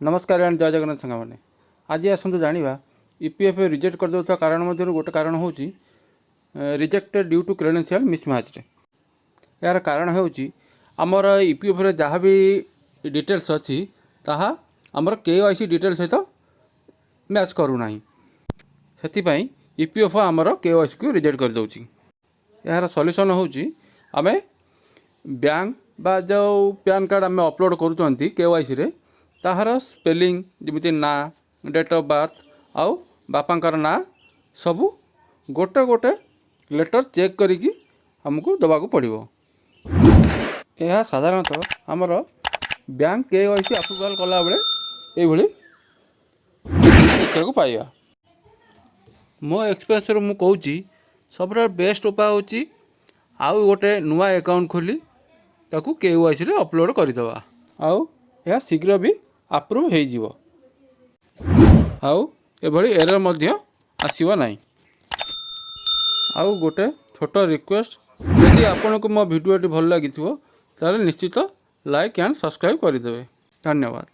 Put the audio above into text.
ନମସ୍କାର ଆଣ୍ଡ ଜୟ ଜଗନ୍ନାଥ ସାଙ୍ଗମାନେ। ଆଜି ଆସନ୍ତୁ ଜାଣିବା, ଇପିଏଫ୍ ରିଜେକ୍ଟ କରିଦେଉଥିବା କାରଣ ମଧ୍ୟରୁ ଗୋଟେ କାରଣ ହେଉଛି ରିଜେକ୍ଟେଡ଼ ଡ୍ୟୁ ଟୁ କ୍ରେଡେନ୍ସିଆଲ୍ ମିସମ୍ୟାଚ୍ରେ। ଏହାର କାରଣ ହେଉଛି, ଆମର ଇପିଏଫ୍ରେ ଯାହା ବି ଡିଟେଲ୍ସ ଅଛି, ତାହା ଆମର କେୱାଇସି ଡିଟେଲ୍ସ ସହିତ ମ୍ୟାଚ୍ କରୁନାହିଁ। ସେଥିପାଇଁ ଇପିଏଫ୍ ଆମର କେୱାଇସିକୁ ରିଜେକ୍ଟ କରିଦେଉଛି। ଏହାର ସଲ୍ୟୁସନ୍ ହେଉଛି, ଆମେ ବ୍ୟାଙ୍କ ବା ଯେଉଁ ପ୍ୟାନ୍ କାର୍ଡ଼ ଆମେ ଅପଲୋଡ଼ କରୁଛନ୍ତି କେୱାଇସିରେ, ତାହାର ସ୍ପେଲିଂ, ଯେମିତି ନାଁ, ଡେଟ୍ ଅଫ୍ ବାର୍ଥ ଆଉ ବାପାଙ୍କର ନାଁ, ସବୁ ଗୋଟେ ଗୋଟେ ଲେଟର୍ ଚେକ୍ କରିକି ଆମକୁ ଦେବାକୁ ପଡ଼ିବ। ଏହା ସାଧାରଣତଃ ଆମର ବ୍ୟାଙ୍କ କେୱାଇସି ଆପ୍ରୁଭାଲ୍ କଲାବେଳେ ଏଇଭଳି ଦେଖିବାକୁ ପାଇବା। ମୋ ଏକ୍ସପିରିଏନ୍ସରୁ ମୁଁ କହୁଛି, ସବୁଠାରୁ ବେଷ୍ଟ ଉପାୟ ହେଉଛି ଆଉ ଗୋଟେ ନୂଆ ଆକାଉଣ୍ଟ ଖୋଲି ତାକୁ କେୱାଇସିରେ ଅପଲୋଡ଼ କରିଦେବା ଆଉ ଏହା ଶୀଘ୍ର ବି ଆପ୍ରୁଭ୍ ହେଇଯିବ ଆଉ ଏଭଳି ଏରର୍ ମଧ୍ୟ ଆସିବ ନାହିଁ। ଆଉ ଗୋଟେ ଛୋଟ ରିକ୍ୱେଷ୍ଟ, ଯଦି ଆପଣଙ୍କୁ ମୋ ଭିଡ଼ିଓଟି ଭଲ ଲାଗିଥିବ, ତାହେଲେ ନିଶ୍ଚିତ ଲାଇକ୍ ଆଣ୍ଡ ସବସ୍କ୍ରାଇବ୍ କରିଦେବେ। ଧନ୍ୟବାଦ।